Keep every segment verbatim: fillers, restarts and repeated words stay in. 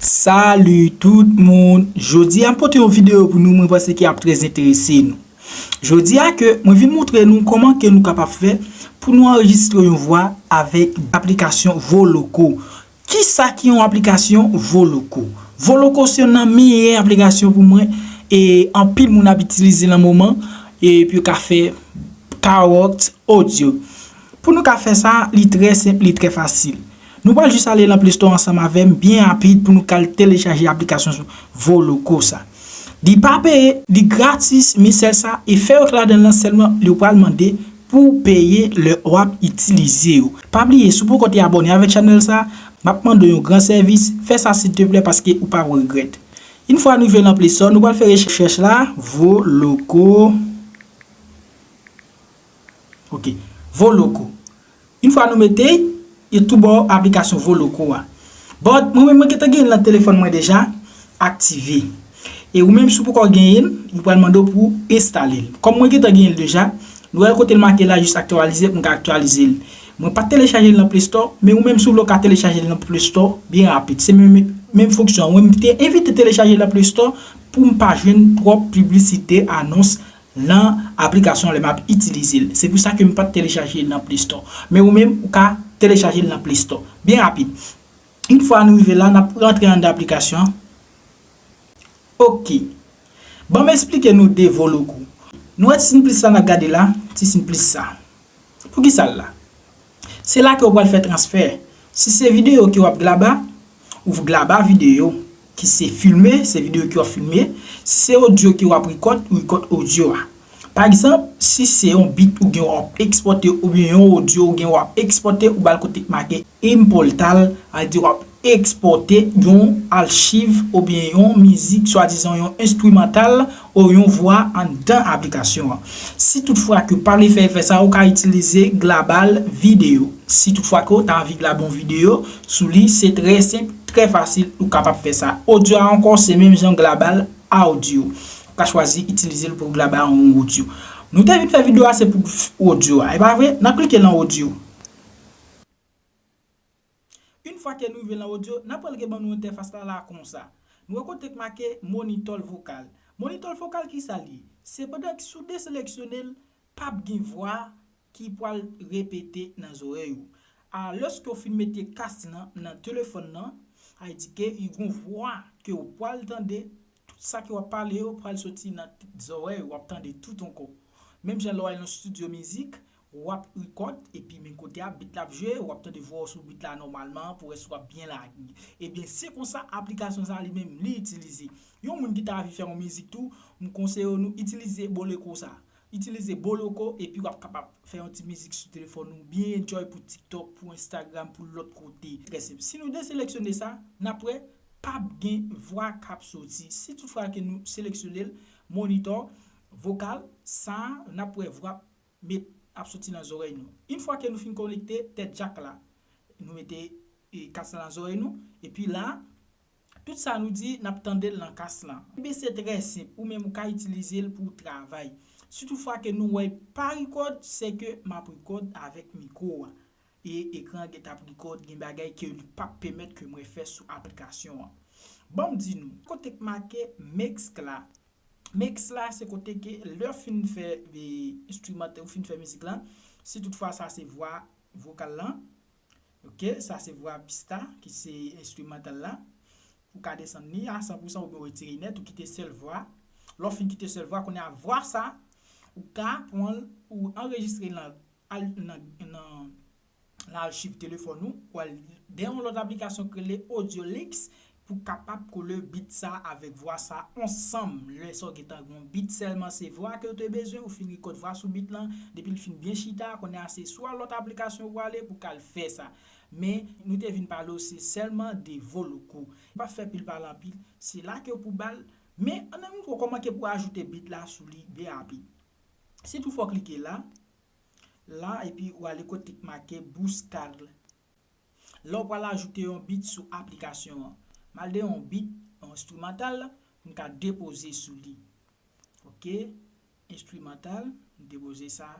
Salut tout moun! Jodi a m pote yon videyo pou nou, mwen panse ki ap trè enterese nou. Jodi a ke mwen vin montre nou kòman ke nou kapab fè pou nou anrejistre yon vwa avèk aplikasyon Voloco. Kisa ki yon aplikasyon Voloco? Voloco se youn nan meyè aplikasyon pou mwen, e anpil moun ap itilize nan moman, epi yo ka fè karaoke audio. Pou nou ka fè sa, li trè senp, li trè fasil. Nou pral jis ale nan Play Store ansanm avè m, byen rapid, pou nou ka al telechaje aplikasyon Voloco sa. Li pa peye, li gratis, men sèl sa, e fè yo k ladan l lan sèlman, li pral mande pou w peye lè w ap itilize yo. Pa bliye, si w poko te abòne avèk chanèl sa, m ap mande w yon gran sèvis, fè sa silteplè paske ou p ap regrèt. Yon fwa nou rive nan Play Store, nou pral fè rechèch la, Voloco. Ok, Voloco. Yon fwa nou mete, e tou bò aplikasyon Voloco a. But, mwen menm, mwen gentan genyen l nan telefòn mwen deja aktive. E ou menm, si w poko genyen l, yo pral mande w pou w enstale l. Kòm mwen gentan genyen l deja, nou wè kote l make la, jis aktyalize, pou m ka aktyalize l. Mwen pa t telechaje l nan Play Store, men ou menm, si w vle, w ka telechaje l nan Play Store byen rapid. Se menm, menm fonksyon an. Mwen, m te evite telechaje l nan Play Store pou m pa jwenn twòp piblisite, anons nan aplikasyon lè m ap itilize l. Se pou sa ke m pa t telechaje l nan Play Store. Men ou menm, ou ka telechaje l nan Play Store. Byen rapid. Yon fwa nou rive la, n ap rantre anndan aplikasyon an. Ok. Ban m eksplike nou de Voloco. Nou wè ti siy plis la n ap gade la, ti siy plis sa. Poukisa l la? Se la ke w pral fè transfè. Si se videyo ke w ap glaba, ou glaba videyo, ki se filme, se videyo ke w ap filme. Si se odyo ke w ap rekòd, ou rekòd odyo a. Pa egzanp, si se yon beat ou gen w ap ekspòte, oubyen yon odyo ou gen w ap ekspòte, ou ba l kote k make importar, sa vle di w ap ekspòte yon achiv oubyen yon mizik, swadizan yon enstrimantal ou yon vwa anndan aplikasyon an. Si toutfwa ke w pa vle fè efè sa, ou ka itilize glabal videyo. Si toutfwa ke w ta anvi glaba yon videyo sou li, se trè senp, trè fasil, ou kapab fè sa. Odyo a ankò, se menm jan, glabal audio. Ou ka chwazi itilize l pou glaba yon odyo. Nou te vin fè videyo a, se pou odyo a, e pa vre? N ap klike nan odyo. Yon fwa ke nou rive nan odyo, n ap wè l gen ban nou entèfas la, la konsa. Nou wè kote k make monitò vokal. Monitò vokal, kisa l ye? Se pandan si w deseleksyone l, p ap gen vwa ki pral repete nan zòrèy ou. A, lòske w fin mete kas lan nan telefòn nan, sa vle di ke gen yon vwa ke w pral tande, tout sa ke w ap pale yo pral soti nan zòrèy ou, w ap tande tout ankò. Menm jan lè w al nan estidyo mizik, w ap rekòd, epi menm kote a, beat la ap jwe, w ap tande vwa w sou beat la nòmalman, pou wè si w ap byen lage. Ebyen, se konsa aplikasyon sa a li menm li itilize. Yon moun ki ta anvi fè yon mizik tou, m konseye nou itilize Boleko sa. Itilize Boloko, epi w ap kapab fè yon ti mizik sou telefòn ou, byen enjoy pou TikTok, pou Instagram, pou lòt kote. Trè senp. Si nou deseleksyone sa, n ap wè p ap gen vwa k ap soti. Si toutfwa ke nou seleksyone l, monitò vokal, sa a, n ap wè vwa met ap soti nan zòrèy nou. Yon fwa ke nou fin konekte tèt jak la, nou mete, e, kas la nan zòrèy nou, epi la, tout sa nou di, n ap tande l nan kas lan. Ebyen, se trè senp, ou menm ou ka itilize l pou w travay. Si toutfwa ke nou wè pa rekòd, se ke m ap rekòd avèk mikwo a. E ekran an gentan ap rekòd, gen bagay ke li p ap pèmèt ke mwen fè sou aplikasyon an. Ban m di nou, kote k make mix la, mix la, se kote ke lè w fin fè, e, enstrimantal, ou fin fè mizik lan, si toutfwa sa se vwa vokal lan, ok, sa se vwa pista, ki se enstrimantal la, ou ka desann li a san pou san oubyen w retire nèt, ou kite sèl vwa. Lè w fin kite sèl vwa, kounye a vwa sa, ou ka pran l, ou anrejistre l nan, al-, nan, nan, nan achiv telefòn ou, ou al dèyè yon lòt aplikasyon k rele Audiolix pou kapab kole beat sa avèk vwa sa ansanm. Lè sa w gentan gen yon beat sèlman se vwa ke w te bezwen, ou fin rekòd vwa sou beat lan, depi l fin byen chita, kounye a se swa lòt aplikasyon ou prale pou k al fè sa. Men, nou te vin pale w se sèlman de Voloco. Pa fè pil pale anpil, se la ke w pou ba l. Men, ann nou montre w kòman ke pou ajoute beat la sou li byen rapid. Si toutfwa w klike la, la, epi w ale kote k make Buscar. La w pral ajoute yon beat sou aplikasyon an. M al de yon beat, yon enstrimantal, pou m ka depoze sou li. Ok, enstrimantal, m depoze sa.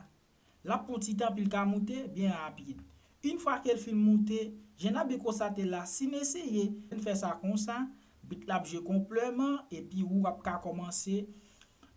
L ap pran ti tan, epi l ka moute byen rapid. Yon fwa ke l fin moute, jan n ap byen konstate la, si n eseye, n fè sa konsa, Bit la ap jwe konplèman, epi ou ap ka kòmanse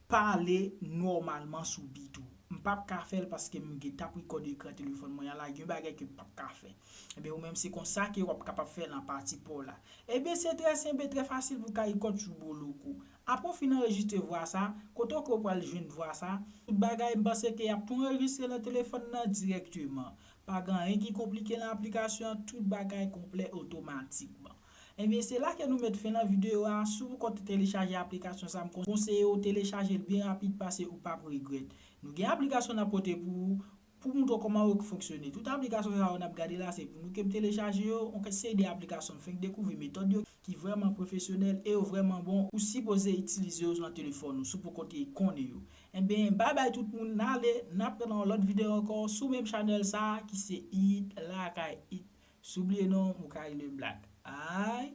pale nòmalman sou bit ou. M p ap ka fè l paske m gen t ap rekòde ekran telefòn mwen an la, gen bagay ke m p ap ka fè. Ebyen, ou menm se konsa ke w ap kapab fè nan pati pa w la. Ebyen, se trè senp e trè fasil pou w ka rekòd sou Bolo Kou. Apre w fin anrejistre vwa sa, kote w ke w pral jwenn vwa sa, tout bagay m panse ke y ap tou anrejistre nan telefòn nan dirèkteman. Pa gen anyen ki konplike nan aplikasyon an, tout bagay konplè otomatikman. Ebyen, se la ke nou met fen nan videyo a. Si w poko telechaje aplikasyon sa, m konseye w telechaje l byen rapid paske ou p ap regrèt. Nou gen aplikasyon n ap pote pou ou, pou montre w kòman yo fonksyone. Tout aplikasyon sa yo n ap gade la, se pou nou ke m telechaje yo, yon seri de aplikasyon m fenk dekouvri metòd yo ki vrèman pwofesyonèl e yo vrèman bon, ou sipoze itilize yo nan telefòn ou, si w poko te konnen yo. Ebyen, babay tout moun, n ale, n ap pran nan yon lòt videyo ankò sou menm chanèl sa a ki se It Lakay It. Soubliye non, Moukay le Black. Ay!